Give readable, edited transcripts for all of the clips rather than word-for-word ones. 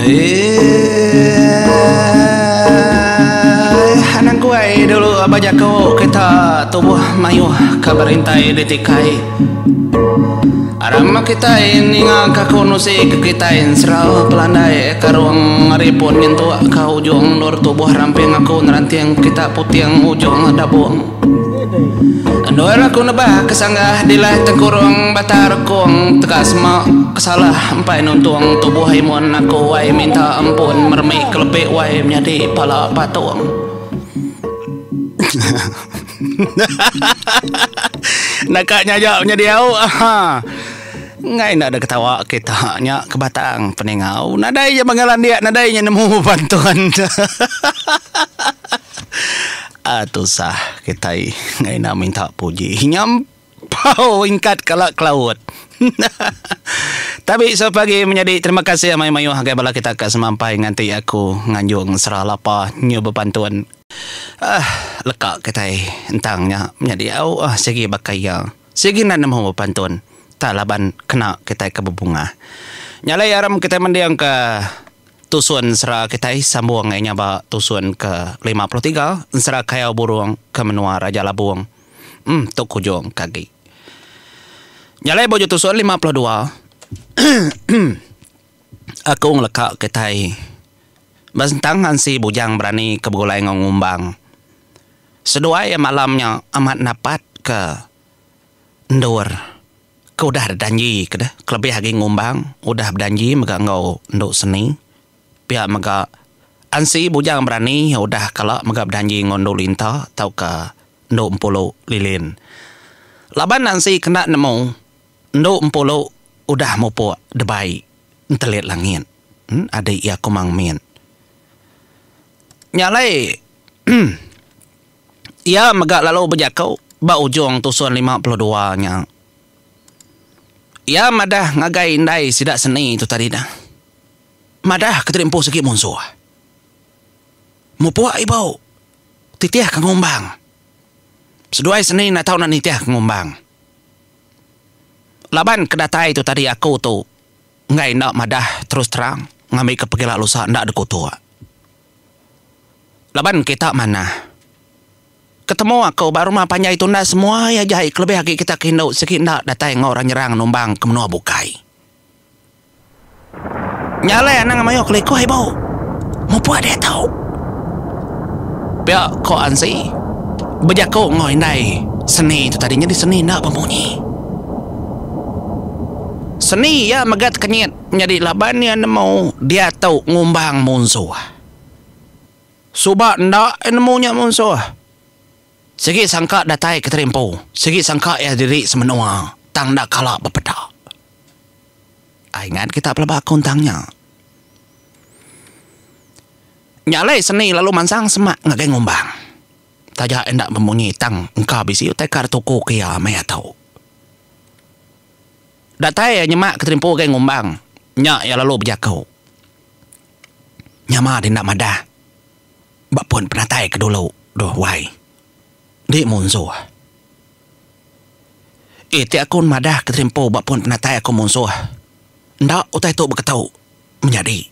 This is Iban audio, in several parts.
Eeeh anang guai dulu aba jaku kita tubuh mayuh ke berintai ditikai. Aram kitai ninga ka ku nusi ke kitai ensera pelandai karung ari pun nyentuk ka ujung endur tubuh ramping aku neranting kita puting ujung dabung. Endur aku nebah ke sanggah dilah tengkurung bata rekung teka sema ke salah empai nuntung tubuh imun aku wai minta ampun meremi kelepik wai menyadi pala patung. Naka nya aja menyadi au. Enggai enda deh ketawa kita nya ke batang peningau. Nadai nya bengal landik nadai nya nemu bepantun. Aa tusah kitai enggai enda minta puji. Nyampau ingkat kala ke laut. Tabi selamat pagi menyadi terima kasih amai mayuh ngagai bala kita ke semampai nganti aku nganjung sera lapa nyu bepantun. Aah leka kitai entang nya menyadi au ah sigi baka iya. Sigi enda nemu bepantun tak laban kena kitai ke bebungah. Nya alai aram kitai mending ke tusun ensera kitai sambung iya nya ba tusun ke 53 ensera kayau burung ke menua Raja Labung. Em tu kujung ke agi. Nya alai ba ujung tusun 52 aku ngeleka kitai. Ba sentang Ansi Bujang Berani ke begulai enggau Ngumbang. Seduai iya malam nya amat napat ke endur ke udah didanji ke deh kelebih agi Ngumbang udah bedanji mega enggau endu seni. Pia mega Ansi Bujang Berani udah kala mega bedanji enggau endu Linta tauka endu Empulu Lilin. Laban Ansi kena nemu endu Empulu udah mupuk debai entelit langit. Adi iya Kumang Mit. Nya alai iya mega lalu bejaku ba ujung tusun 52 nya. Iya madah ngagai indai sida seni tu tadi dah. Madah ke tadi empu sigi munsuh. Mupuk ibu titih ke ngumbang. Seduai seni enda tau enda nitih ke ngumbang. Laban ke datai tu tadi aku tu Enggai enda madah terus terang ngambika pegila lusa enda dikutuk. Laban kita manah. Ketemu aku ba rumah panjai tunda semua iya jai kelebih agi kita ke indu sigi enda datai enggau orang nyerang numbang ke menua bukai. Nya alai anang mayuh kelikuh ibu. Mupuk diatu. Pia ko Ansi bejaku enggau indai Seni tu tadi nyadi Seni enda bemunyi. Seni iya mega tekenyit nyadi laban iya nemu diatu ngumbang munsuh. Suba enda iya nemu nya munsuh. Sigi sangka datai ke terimpu, sigi sangka iya diri semenua tang enda kala bepeda. Ai ingat kita pelaba aku entang nya. Nya alai seni lalu mansang semak ngagai ngumbang. Taja enda bemunyi tang engka bisi utai kar tuku ke iya maya tu. Datai iya nyemak ke terimpu agai ngumbang, nya iya lalu bejaku. Nyama deh enda madah ba pun penatai ke dulu duh wai. Di munsuh. Eh ti aku madah ke terimpu ba pun penatai aku munsuh. Enda utai tu beketu menyadi.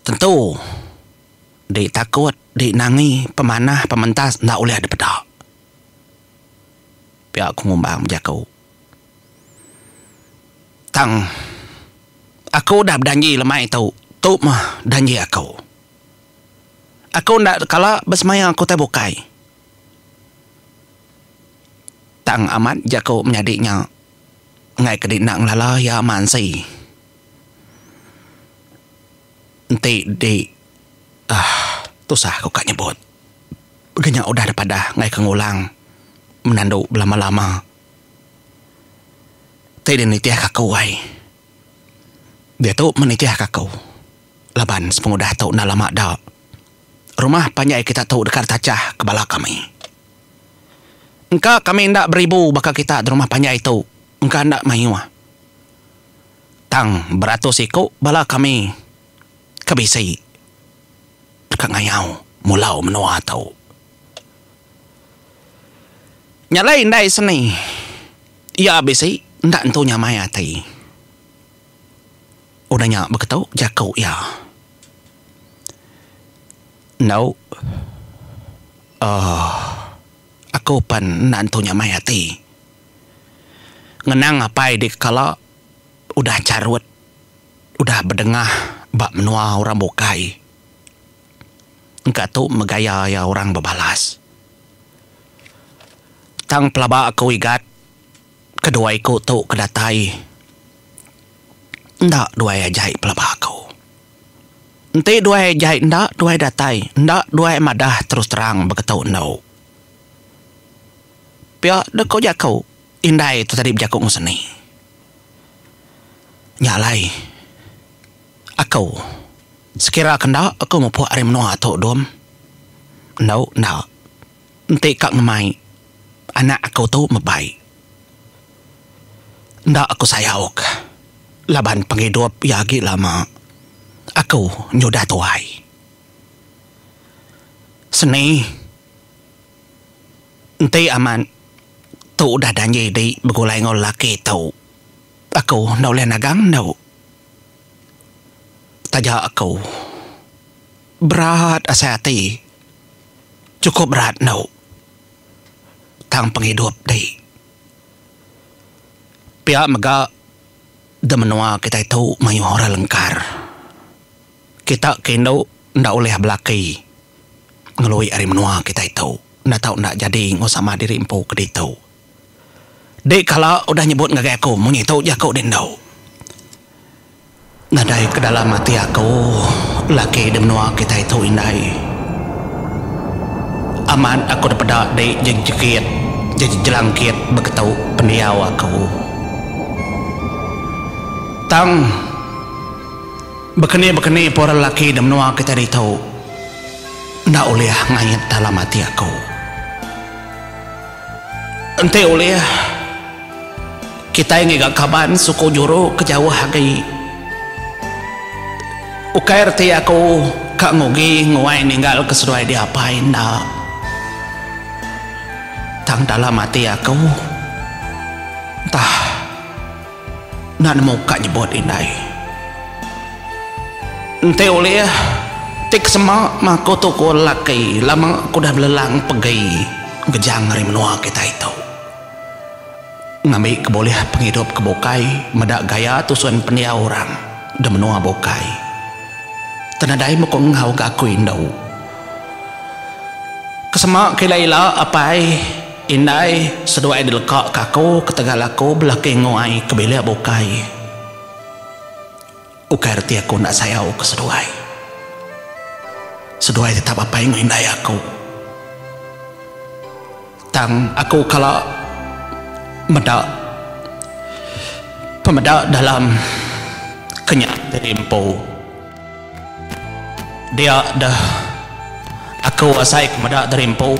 Tentu di takut di nangi pemanah pementas enda ulih dipeda. Pia ku ngumbang bejaku. Tang aku udah bedanji lemai tu, tu mah danji aku. Aku enda kala besemaya ke utai bukai. Tang amat jaku menyadi nya enggai ke dina ngelala iya mansi. Enti di uhh tusah ku ka nyebut. Ga nya udah dipadah enggai ke ngulang menandu belama-lama. Ti deh nitihka aku ai. Diatu meh nitihka aku laban sepengudah tu enda lama da rumah panjai kita tu deka ditachah ke bala kami. Engka kami enda beribu baka kita da rumah panjai tu engka enda mayuh. Tang beratus iku bala kami ke bisi. Deka ngayau mulau menua tu. Nya alai indai seni iya bisi enda entu nyamai ati. Udah nya beketu jaku iya. Endu uhh aku pen enda entu nyamai ati. Ngenang apai di kekala udah charut udah bedengah ba menua orang bukai. Engka tu megaya iya orang bebalas. Tang pelaba aku igat kedua iku tu ke datai enda duai ajai pelaba aku. Enti duai ajai enda duai datai enda duai madah terus terang beketu endu. Pia deh ko jaku indai tu tadi bejaku enggau seni. Nya alai aku sekira ke enda aku mupuk ari menua tu dum. Endu enda enti ka ngemai anak aku tu mebai. Enda aku sayau ka laban pengidup iya agi lama aku nyudah tuai. Seni. Enti amat tu udah danji di begulai enggau lelaki tu, aku enda ulih nagang endu. Taja aku berat asai ati, chukup berat endu tang pengidup di. Pia mega da menua kitai tu mayuh orang lengkar. Kita ke indu enda ulih belaki ngelui ari menua kitai tu. Enda tau enda jadi enggau sama diri empu ke ditu. Dik kala udah nyebut ngagai aku munyi tu jaku dik endu. Nadai ke dalam ati aku laki di menua kitai tu indai. Amat aku dipeda dik jejekit jejelangkit beketu pendiau aku. Tang. Bekeni-bekeni pun orang lelaki da menua kitai ditu enda ulih ngait dalam ati aku. Enti ulih, kitai ngiga kaban suku juru ke jauh agi. Ukai reti aku ka ngugi nguai ninggalka seduai dia apai enda. Tang dalam ati aku, entah. Enda nemu ka nyebut indai. Enti ulih ti ke sema mah aku tu ku lelaki lama aku udah belelang pegi ngejang ari menua kitai tu. Ngambi ke bulih pengidup ke bukai meda gaya tusun pendiau orang da menua bukai. Tenadai meh ku enggau ga aku indu. Ke sema ke ila-ila apai. Indai seduai dileka ka aku ketegal aku belaki nguai ke bilik bukai. Ukai reti aku enda sayau ke seduai. Seduai tetap apai enggau indai aku. Tang aku kala meda pemeda dalam kenyap diri empu. Dia deh aku asai ke meda diri empu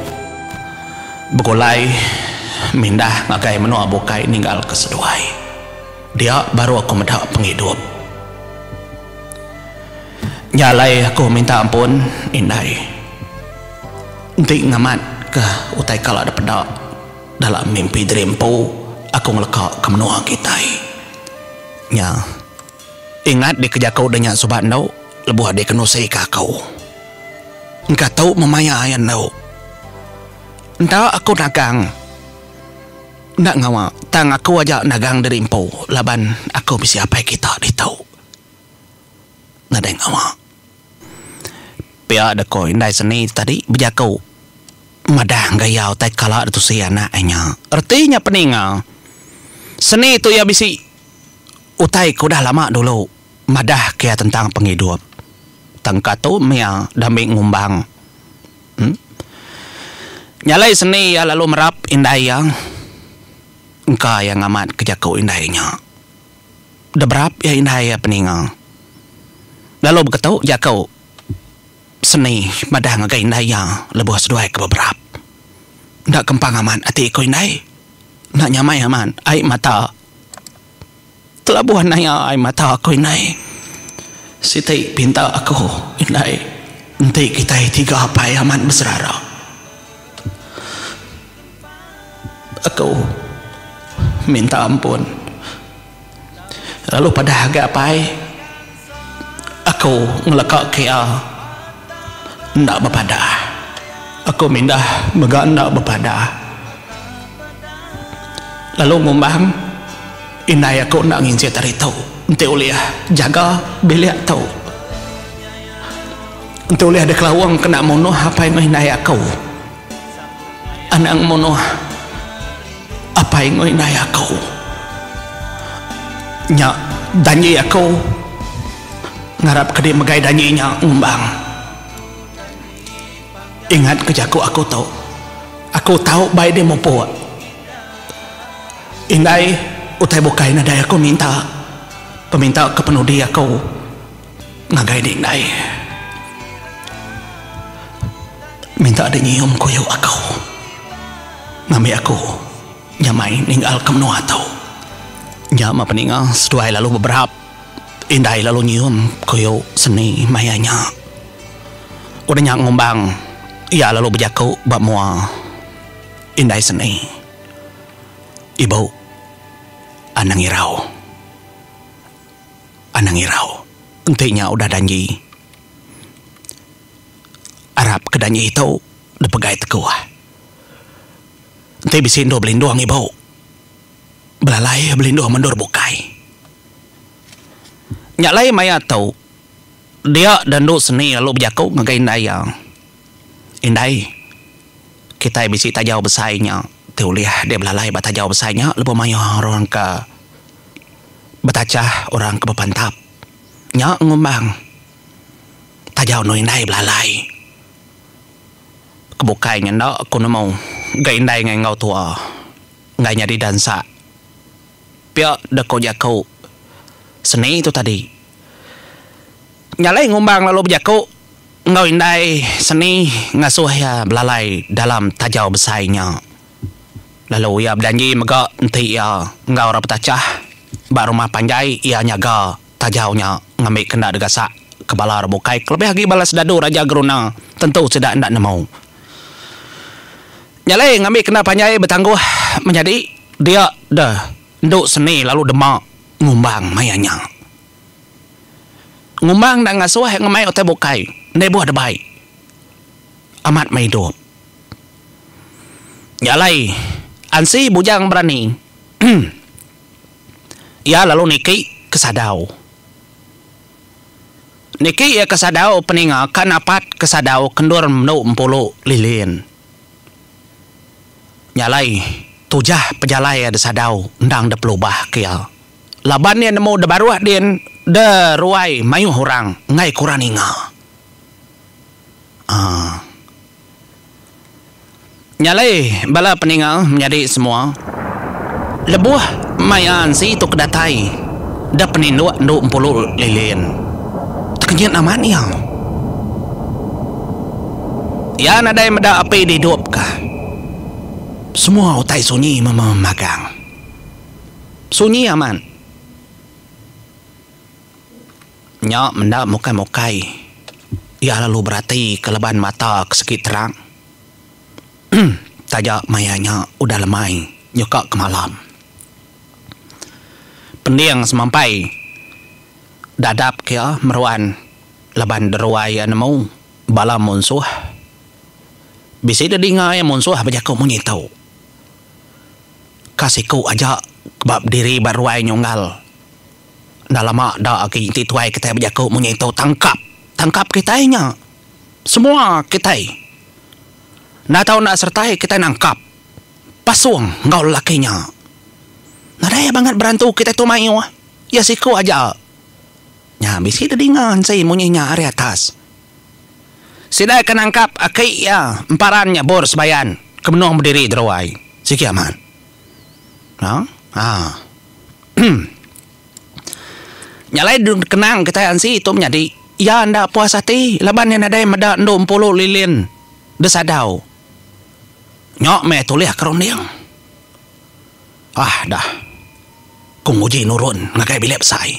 begulai mindah ngagai menua bukai ninggalka seduai. Dia baru aku meda pengidup. Nya alai aku minta ampun indai enti ngamatka utai kala dipeda dalam mimpi diri empu aku ngeleka ke menua kitai. Nya. Ingat deka jaku deh nya suba endu lebuh deka nusi ka aku. Engka tu memaya iya endu. Enda aku nagang. Enda ngawa tang aku aja nagang diri empu laban aku bisi apai kita ditu. Nadai ngawa. Pia deh ko indai seni tadi bejaku madah gaya utai kala ditusi anak iya nya. Reti nya peninga seni tu iya bisi. Utai ke udah lama dulu madah ke iya tentang pengidup. Tang ka tu mia dambi ngumbang. Em. Nya alai seni iya lalu merap indai iya. Engka iya ngamat ke jaku indai nya. Deberap iya indai iya peninga. Lalu beketu jaku seni madah ngagai indai iya lebuh seduai ke beberap. Enda kempang amat ati ku indai. Enda nyamai amat ai mata. Telabuh naya ai mata aku indai. Siti pinta aku indai enti kitai tiga apai amat beserara. Aku minta ampun lalu padah agi apai. Aku ngeleka ke iya enda bepadah. Aku mindah mega enda bepadah. Lalu ngumbang indai aku enda nginsit ari tu enti ulih jaga bilik tu. Enti ulih dikelaung kena munuh apai enggau indai aku. Anang munuh apai enggau indai aku. Nya danji aku ngarap ke dek megai danji nya ngumbang. Ingat ke jaku aku tu. Aku tau bai dek mupuk. Indai utai bukai nadai aku minta. Peminta ke penudi aku. Ngagai dik indai. Minta dik nyium kuyu aku. Ngambi aku nyamai ninggal ke menua tu. Nya meh peninga seduai lalu beberap. Indai lalu nyium kuyu seni maya nya. Udah nya ngumbang iya lalu bejaku ba mua indai seni. Ibu anang irau. Anang irau enti nya udah danji. Arap ke danji tu dipegai teguh. Enti bisi endur belindung ibu, belalai belindung endur bukai. Nya alai maya tu dia da endu seni lalu bejaku ngagai indai iya. Indai, kitai bisi tajau besai nya ti ulih deh belalai ba tajau besai nya lebuh mayuh orang ke Betachah orang ke bepantap. Nya ngumbang. Tajau enu indai belalai. Ke bukai nya enda ku nemu ga indai ngai enggau tua. Enggai nyadi dansa. Pia deh ko jaku seni tu tadi. Nya alai ngumbang lalu bejaku enggau indai seni ngasuh iya belalai dalam tajau besai nya. Lalu iya bejanji mega enti iya enggau orang betachah ba rumah panjai iya nyaga tajau nya ngambika enda digasak ke bala orang bukai kelebih agi bala sedadu Raja Geruna tentu sida enda nemu. Nya alai ngambika enda panjai betangguh menyadi dia deh endu seni lalu dema ngumbang maya nya. Ngumbang enda ngasuh ngemai utai bukai enda ibuh debai amat meh idup. Nya alai, Ansi Bujang Berani iya lalu niki ke sadau. Niki iya ke sadau peninga ka napat ke sadau ke endur mendu empulu lilin. Nya alai, tujah pejalai iya de sadau endang de pelubah ke iya. Laban iya nemu de baruh din de ruai mayuh orang enggai ke orang ninga. Aaa. Nya alai bala peninga menyadi semua, lebuh maya ansi tu ke datai da peninduk endu empulu lilin, tekenyit amat iya. Iya nadai meda api didupka. Semua utai sunyi memagang. Sunyi amat. Nya menda mukai-mukai iya lalu berati ke leban mata ke segi terang. Taja maya nya udah lemai nyuka ke malam. Pending semampai dadap ke iya meruan laban deruai iya nemu bala munsuh. Bisi dedinga iya munsuh bejaku munyi tu. Ka siku aja ba bediri ba ruai nyunggal. Enda lama da agi enti tuai kitai bejaku munyi tu tangkap. Tangkap kitai nya. Semua kitai. Enda tau enda seretai kitai nangkap pasung enggau lelaki nya. Nadai bangat berantu kitai tu mayuh. Iya siku aja. Nya bisi dedinga enti munyi nya ari atas. Sida ke nangkap aki iya emparan nya bor sebayan ke benung bediri deruai. Sigi amat. Ha. Ha. Nya alai kenang kitai ansi tu menyadi iya enda puas ati laban iya nadai meda endu empulu lilin desadau. Nya meh tulih ke runding. Ah dah. Ku nguji nurun ngagai bilik besai.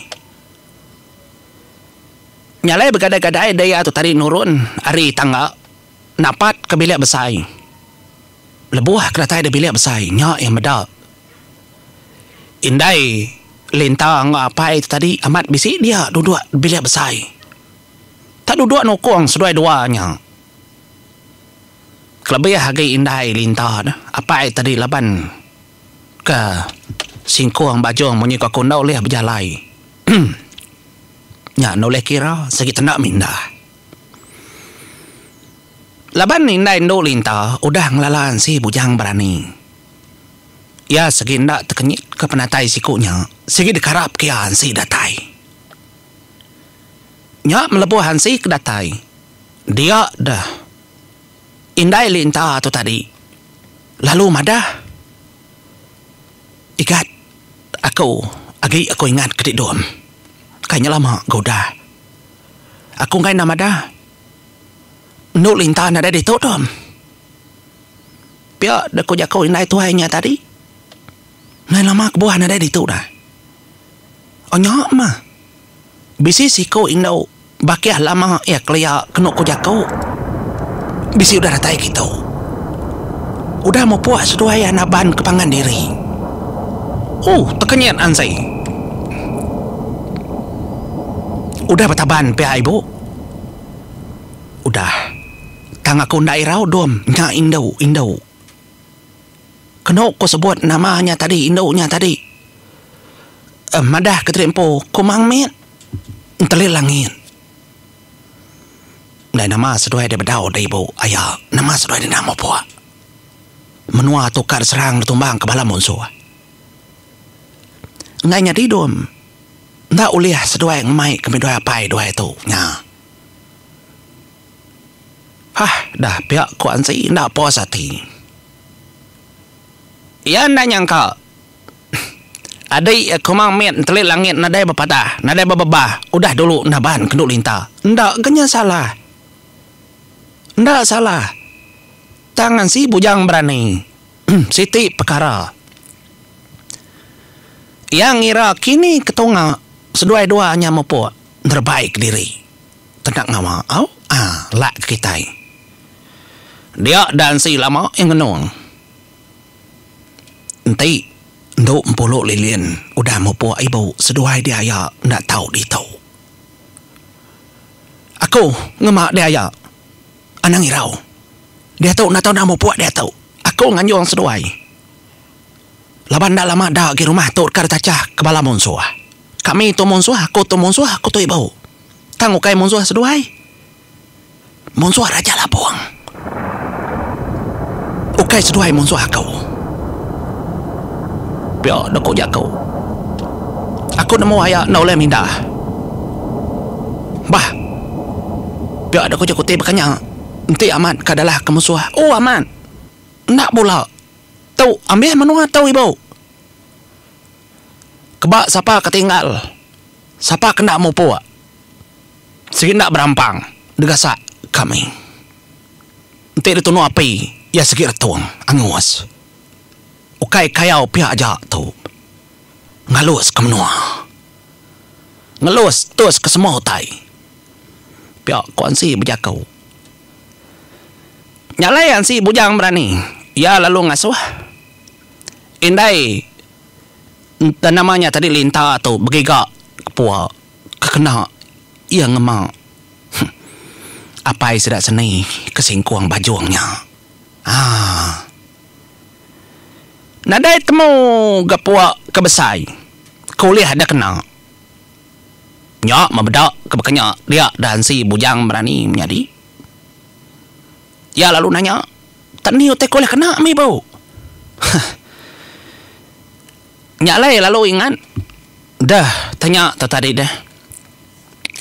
Nya alai begadai-gadai deh iya tu tadi nurun ari tangga napat ke bilik besai. Lebuh ke datai da bilik besai nya iya meda. Indai Linta enggau apai tu tadi amat bisi dia duduk bilik besai. Tak duduk nukung seduai dua nya. Kelebih agi indai Linta dah apai tadi laban ke singkung bajung munyi ku aku enda ulih bejalai. Nya enda ulih kira sigi tenda mindah. Laban indai endu Linta udah ngelala ansi Bujang Berani. Iya sigi enda tekenyit ke penatai siku nya sigi dikarap ke iya ansi datai. Nya melebuh ansi ke datai dia deh indai Linta tu tadi lalu madah Igat aku agi aku ingat ke ti dom kai nya lama ga udah. Aku enggai enda madah. Endu Linta nadai ditu tu. Pia deh ku jaku indai tuai nya tadi. Enggai lama kebuah nadai ditu dah. Oh nya mah. Bisi siku indu bakih lama iya kelia kenu ku jaku. Bisi udah datai kitu. Udah mupuk seduai iya naban ke pangan diri. Ooh tekenyit ansi. Udah betaban pia ibu. Udah. Tang aku enda irau dom nya indu indu. Kenu ku sebut nama nya tadi indu nya tadi. Madah ke diri empu Kumang mit entelit langit. Ndai nama seduai deh bedau deh ibu aya nama seduai deh nama puk. Menua tukar serang ditumbang ke bala munsuh. Enggai nyadi dom. Enda ulih seduai ngemai ke duai apai duai tu nya. Hah dah pia ku Ansi enda puas ati. Iya enda nyangka adi Kumang Mit enteli langit nadai bepadah nadai bebebah udah dulu naban kendu linta. Enda ga nya salah. Enda salah. Tang Ansi bujang berani siti pekara. Iya ngira kini ketunga seduai dua nya mupuk nerebai kediri. Kena ngawa au ah lak ke kitai. Dia dansi lama iya ngenung. Enti endu empulu lilin udah mupuk ibu seduai diaya enda tau ditu. Aku ngema diaya anang irau. Diatu enda tau enda mupuk diatu. Aku nganjung seduai. Laban enda lama da agi rumah tu deka ditachah ke bala munsuh. Kami tu munsuh, aku tu munsuh, aku tu ibu. Tang ukai munsuh seduai. Munsuh Raja Labung. Ukai seduai munsuh aku. Pia deka jaku. Aku nemu aya enda ulih mindah. Bah. Pia deka jaku ti baka nya. Enti amat ka dalah ke munsuh. Oh amat. Enda bula. Tu ambih menua tu ibu. Keba sapa ke tinggal, sapa ke enda mupuk, sigi enda berampang digasak kami. Enti ditunu api, iya sigi retung, angus. Ukai kayau pia aja tu ngalus ke menua. Ngelus tus ke semua utai. Pia ku Ansi bejaku. Nya alai Ansi bujang berani, iya lalu ngasuh indai. Enta nama nya tadi linta tu begiga ke pua ke kena iya ngema apai sida seni ke singkung bajung nya. Haa. Nadai temu ga pua ke besai ke ulih da kena. Nya meh meda ke baka nya dia da ansi bujang berani menyadi. Iya lalu nanya, Tak ni utai ke ulih kena mih bu. Heh. Nya alai lalu ingat deh tanya tu tadi deh.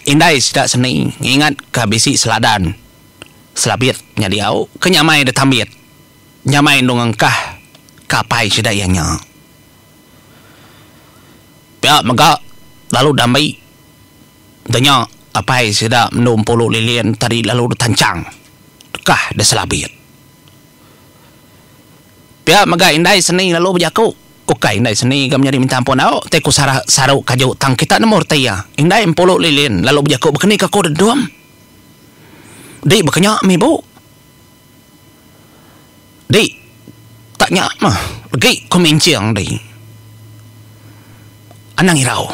Indai sida seni ngingat ka bisi seladan selabit nya diau ke nyamai deh tambit nyamai endu ngengkah ka apai sida iya nya. Pia mega lalu dambi deh nya apai sida endu empulu lilin tadi lalu ditanchang kah deh selabit. Pia mega indai seni lalu bejaku, Ukai indai seni ga menyadi minta ampun au ti ku sara saru kaju tang kita nemu reti iya. Indai empulu lilin lalu bejaku bekeni ka ku dedum. Di bekenya mih bu. Di tak nya mah legi ku minching di. Anang irau.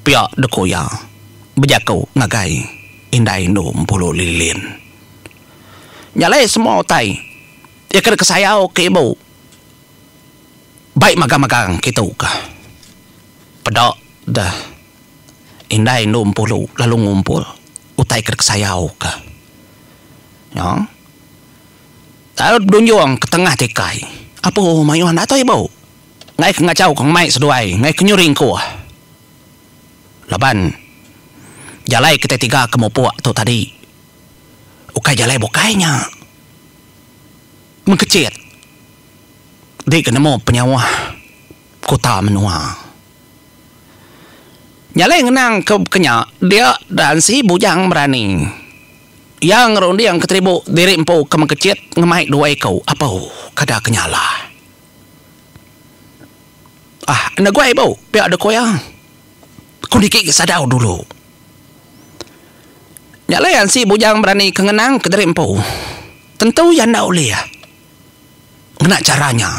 Pia deku iya bejaku ngagai. Indai Endu Empulu Lilin. Nya alai semua utai iya ke dikesayau ke ibu bai magang-magang kitu ka. Peda deh Indai Endu Empulu lalu ngumpul utai ke dikesayau ka. Nya. Lalu bedunjung ke tengah tikai. Apu mayuh enda tu ibu. Enggai ke ngachau ke ngemai seduai, enggai ke nyuri engkuh. Laban jalai kitai tiga ke mupuk tu tadi ukai jalai bukai nya. Mengkechit di ke nemu penyauh kuta menua. Nya alai ngenang ke ke nya dia Dansi Bujang Berani. Iya ngerunding ke teribu diri empu ke mengkechit ngemai dua iku apu kada ke nyalah. Ah, enda guai ibu, pia deh ku iya. Ku niki ke sadau dulu. Nya alai ansi bujang berani ke ngenang ke diri empu. Tentu iya enda ulih ngena chara nya.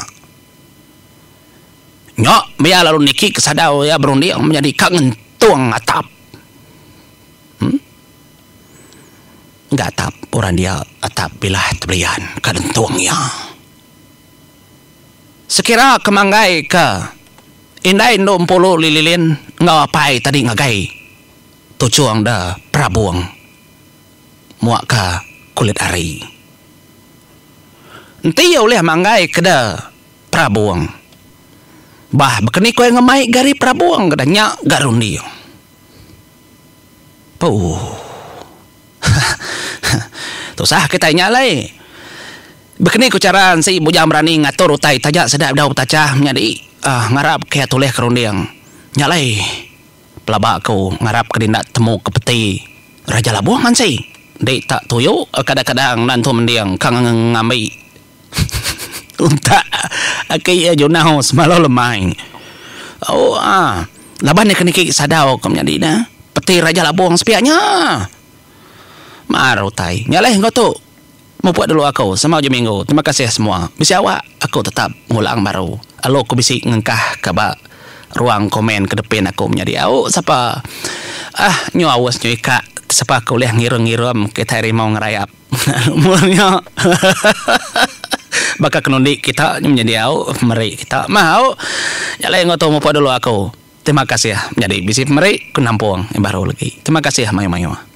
Nya meh iya lalu niki ke sadau iya berunding menyadi ka ngentung atap. Em. Ga atap orang dia atap bilah tebelian ka nentung iya. Sekira ke manggai ke indai endu empulu lililin enggau apai tadi ngagai tuchung de perabung muak ke kulit hari. Enti iya ulih manggai ke de perabung bah bekeni ku iya ngemai gari perabung ke de nya ga runding. Pooh. Tusah kitai nya alai. Bekeni ku chara enti Bujang Berani ngatur utai taja sida bedau betachah menyadi uhh ngarap ke iya tulih ke runding. Nya alai pelaba aku ngarap ke dinda temu ke peti Raja Labung ansi. Enti tak tuyu kadang-kadang enda entu mending ka ngambi untak aki iya junau semalau lemai. Au ah laban iya ke niki sadau ke menyadi ne peti Raja Labung sepiak nya. Mar utai. Nya alai enggau tu. Mupuk dulu aku sama ujung minggu. Terima kasih semua. Bisi awak aku tetap ngulang baru. Lalu aku bisi ngengkah ka ba ruang komen ke depin aku menyadi au sapa ah nyu aus nyu ika sapa ke ulih ngirum-ngirum kitai rimau ngerayap umur nya baka ke nundi kita nya menyadi au meri kita mah au. Nya alai enggau tu mupuk dulu aku. Terima kasih menyadi bisi pemeri ku nampung baru lagi. Terima kasih mayuh-mayuh.